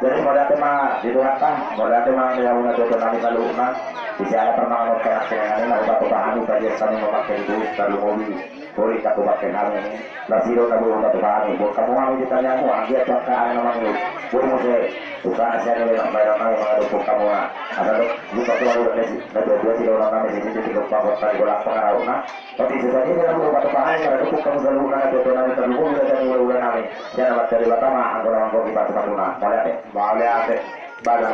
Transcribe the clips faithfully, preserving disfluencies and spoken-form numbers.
Jadi mauliate ma di Tuhanta, mauliate ma di hamuna tuatua nami saluhutna. Di siala parmanganon, pengasingan i na hupatupa hami, badia hami mamakke di tusi tarlumobi boru i, tangkup hami. Las i do na boi hupatupa hami, buat hamu hami di tangiangmu, anggiat tu angka ari na mangihut. Boi muse, tu angka sian i lemak bahenon nami mangadophon hamuna. Asa dok, buka tu alu na tuatua sidohonon nami, sisintiti gompang, gompang di golap pangarahutna. Tapi sisani dalam rumah tumpah air, ada tukang selalu nana tuan nami terlupa, udah dari udah udah nami. Jangan buat dari batama, anggo lawan kau kipas sepatu na. Mauliate. Mauliate. Bada.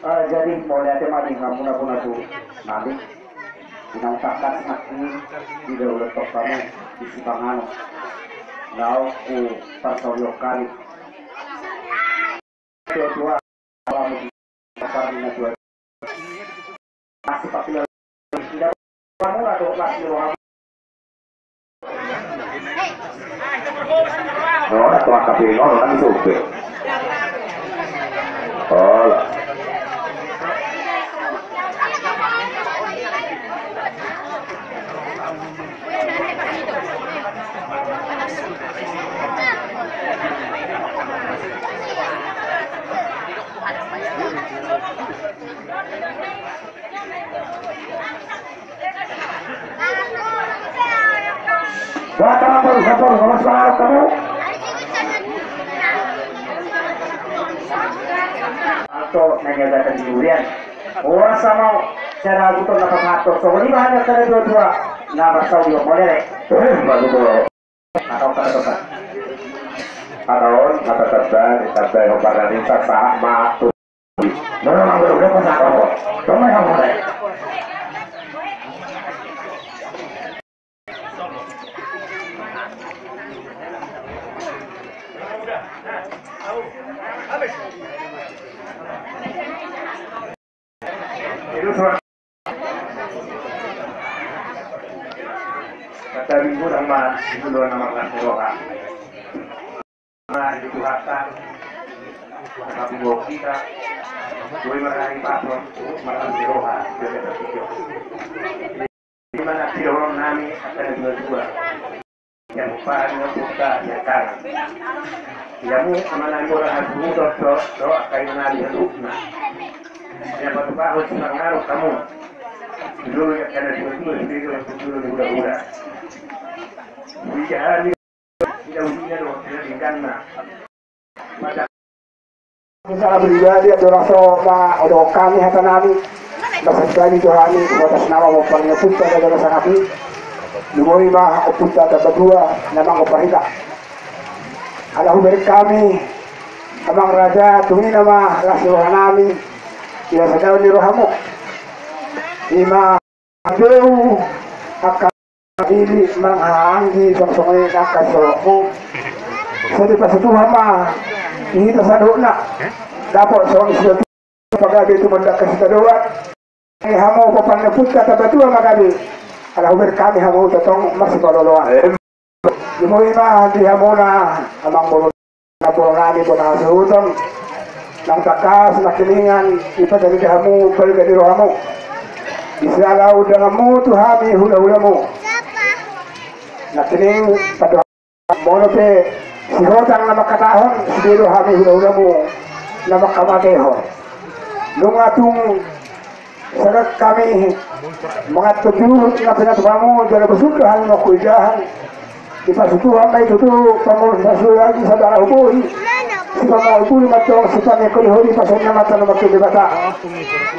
Ah, jadi mauliate ma di hamuna puna tu nami. Inang takas nakni di daulat tokamu di Sipanganon. Nau ku parsaurion kami. Tuatua, alam di pasar di Najwa. Masih pakai tidak kamu atau masih roham? Nona tu angka pinono nang sobe. Ola. Wah, tamang baru sapor, kamu semangat kamu. Atau nanya datang di durian. Ora sama cara aku tuh dapat atur. So, ini bahannya karena dua-dua. Nggak bersaudi, mau derek. Eh, bagus tuh. Atau kata tetap. Atau kata tetap, tetap yang pada minta saat mati. Mana orang belum dapat satu? Kamu yang mulai. Itu surat. Kata minggu sama minggu dua nama kelas roha. Nah, di Tuhanta. Tapi buat kita, gue merani paslon, merani roha, jadi terpikir. Di mana sidohonon nami akan dua-dua. Yang paling buka ya kan. Yang mana murah hati muda do do akan nami lukna. Yang batu bahu semangat kamu. Dulu ya kan dua-dua sendiri waktu dulu di muda-muda. Wijahani. Secara pribadi, ado raso ma odo kami hata nami. Maksud kami tu hami, batas nama mau panggil putra dan dalam sangat. Lumoi ma putra tambah dua, nama kau parita. Ala huber kami, amang raja, tungina ma las roha nami. Ia sadaun di rohamu. Ima Abeu, angka diri manghaanggi songon i angka solokmu. So dipasutuha ma Di hita saluhutna dapot songon i, pagabe tu mandangka sitadoan. Hamu pomparan ni ompunta Tambatua ma gabe, ala hubereng hami hamu tongtong marsipaloloan. Emma. Ima di hamuna amang boru, na bona ni bona hasuhuton, nang tangkas nangkiningan dipajadi hamu balga ni rohamu. Di siala undanganmu tu hami hulahulamu. Nangkining pado molo pe sihotang na mangkatahon, sude do hami hulahulamu na mangkamatehon. Nunga tung sagat hami mangantusi juhut na pinatupamu, jala bosur do hami mangkulijahan. Dipasutuhon ma i tutu pangurus na suda di sadara hubohi. Sipamangulpuli mantong, sipamangkoliholi, pasahat na mantong na mantong Debata.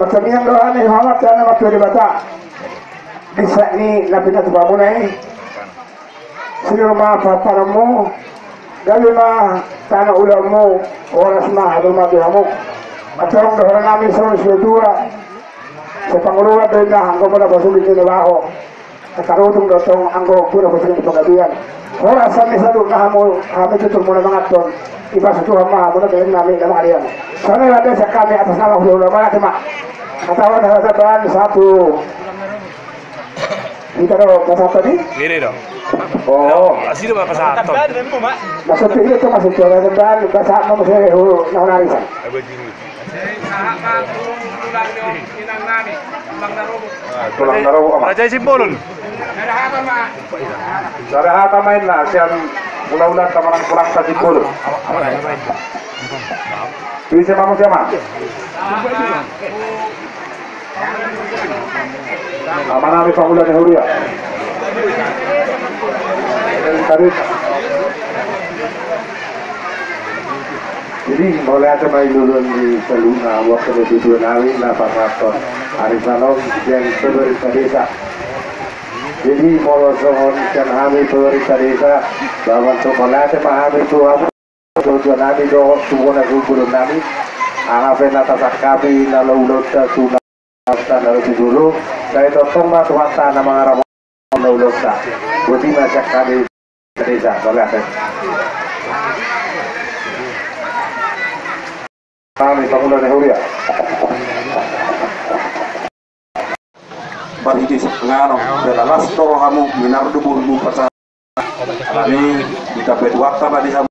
Martangiang do hami, huhamatta na mantong Debata. Di saat ni na pinatupamuna i. Sude ma pahaparanmu, gabe ma tano ulaonmu, horas ma hamu ma di hamu. Antong dohonon nami songon situa. Sai pangoloan do inna anggo molo pasulit ni na laho. Tatarutung do tong anggo puna pasulit ni panggabean. Horas hami saluhutna hamu, hami tutur muna mangantusi. Dipasutuhon ma hamu na beleng nami na mangalean. Songon i ma sian hami atas nama hulahula, mauliate ma. Hatahon hata bahan satu. Hita do pasahaton i? Iri do. Oh. Asi do pasahaton. Maksudnya ini tuh, maksudnya ada bahan bahasa apa, maksudnya, oh, nah, nah, arisan. Tulang na robo, Ama. Raja Simbolon. Sada hata ma inna sian hulahulanta manang tulangta Simbolon. Bisa, Ama, siapa? Amanami pangula ni huria. Tadi. Jadi, mauliate ma di loloan ni saluhutna, waktu di tuan nami na pasahaton arisan on sian pemerintah desa. Jadi, molo songon sian hami pemerintah desa, baman tu mauliate ma hami tu hamu. Tujuan nami dohot tu bona sumbu nami. Aha pe na tasangkapi na laulonta tu na na laulonta. Sai tongtong ma Tuhanta na mangaramoti laulonta. Boti ma sian hami desa, mauliate. Kami pangula ni huria. Marhite sangap on, jala las do rohamu, minar do bohimu pasahat. Alani i ditambai Tuhanta ma di hamu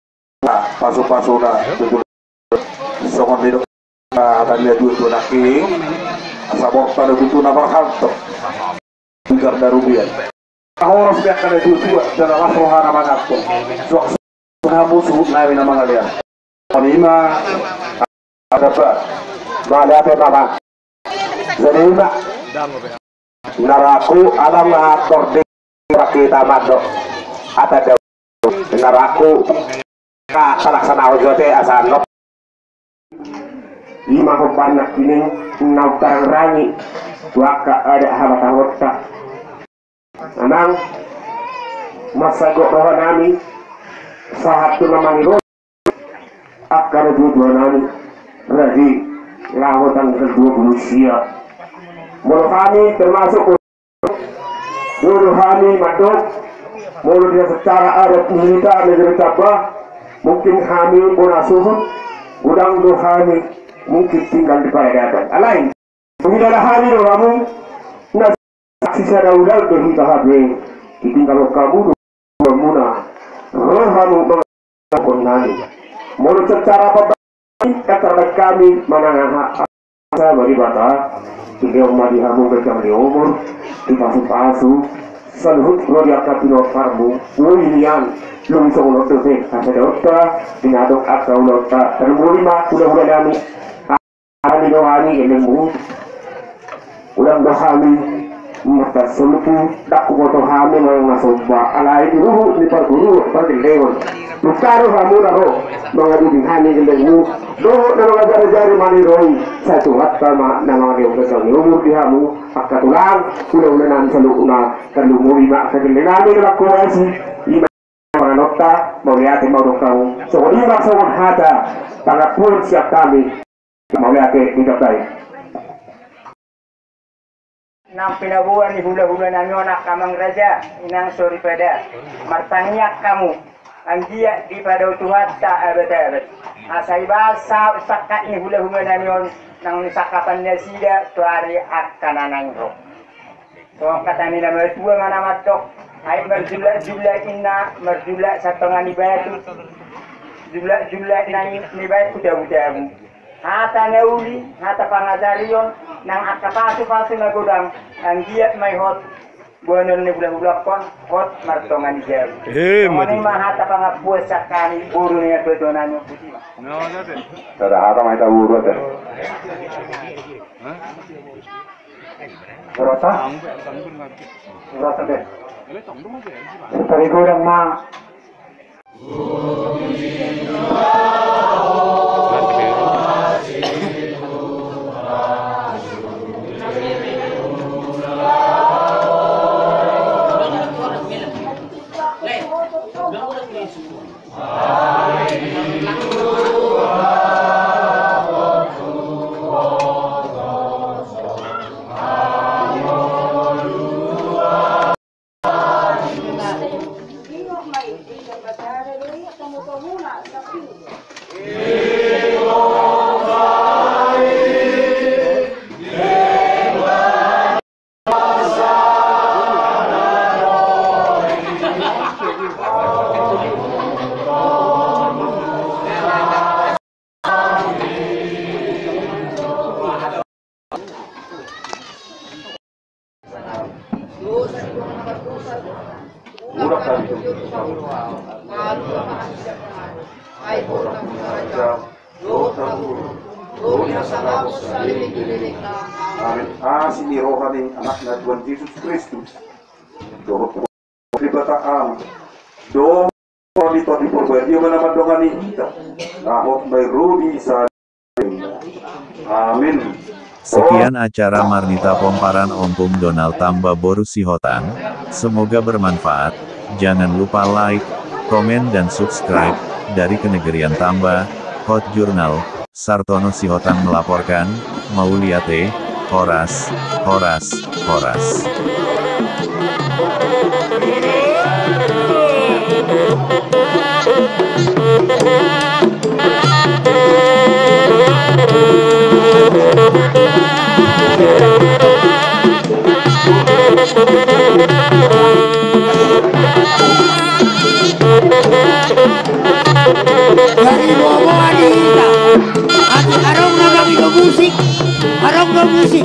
pasupasuna, tutu songon nidok hata ni natuatua nangkin, asa borhat do tutu na marhalto. Pigar darubian. Horas be angka natuatua, jala las rohana mangantusi. Suang hamu suhut nami na mangalean. On i ma. Ada ba. Mauliate ma. Jadi ima. Naraku alam na ator di rakyat amat do. Ata do. Naraku ka salaksanahon jote asa no. Ima hombar nangkining na umparangrangi tu angka adat habatahonta. Amang, marsahit roha nami sahat tu na mangido angka natuatua nami, radi laho tanggal dua puluh sia. Molo hami termasuk dohot hami mandok, molo dia secara adat ni hita negeri Tamba, mungkin hami bona suhut, godang do hami mungkin tinggal di paradaton. Alai Huida hami do hamu na sisada ulaon do hita hape, ditinggalhon hamu do muna rohamu mangaramoti nami. Molo secara pambahen, kata bahen hami manang aha, asa ma Debata dilehon ma di hamu ganjang ni umur, dipasupasu saluhut ro di angka pinomparmu. Boi nian, dung songon on dope hasadaonta di na adong angka ulaonta. Tarlumobi ma hulahula nami. Hami do hami gelengmu. Godang do hami martarsompu, ndang huboto hami manang na somba, alai di luhut ni parguru pargellengon. Buka do hamu na ro mangadopi hami gelengmu. Dohot na mangajarajari maniroi, sai Tuhanta ma na mangalehon ganjang ni umur di hamu angka tulang, hulahula nami saluhutna. Tarlumobi ma angka gelleng nami na mangkorasi. Ima panganonta, mauliate ma hudok hamu. Songon i ma songon hata pangampuon sian hami. Mauliate, di Jakai. Nang pinaboa ni hulahula nami on, angka amang raja, inang soripada, martangiang hamu, anggiat dipadao Tuhanta abad-abad. Asa ibasa sangkap ni hulahula nami on nang ni sangkapan nasida tu ari angka na naeng ro. Songon hata ni na matua ma na mandok, ai marjullak-jullak inna, marjullak satonga ni batu, jullak-jullak nang ni batu tabu-tabu. Hata na uli, hata pangajarion, nang angka pasu-pasu na godang, anggiat ma i hot boanon ni hulahulangkon, hot martonga ni jabu. Eh, songon i ma hata pangampuan sian hami boru ni natuatua nami on, botima. Sada hata ma hita boru ate. Berasa? Berasa deh. Setari godang ma. Amin. Asi ni roha ni Anakna Tuhan Jesus Kristus dohot Debata Ama, dohot Tondi Parbadia ma na mandongani hita, na hot ma i ro di sa. Amin. Sekian acara Marnita Pomparan Ompung Donald Tamba boru Sihotang. Semoga bermanfaat. Jangan lupa like, komen, dan subscribe. Dari Kenegerian Tamba, Hot Jurnal, Sartono Sihotang melaporkan, mauliate, horas, horas, horas. Jadi bobo adi hita. Ati adong na mangido musik. Adong do musik.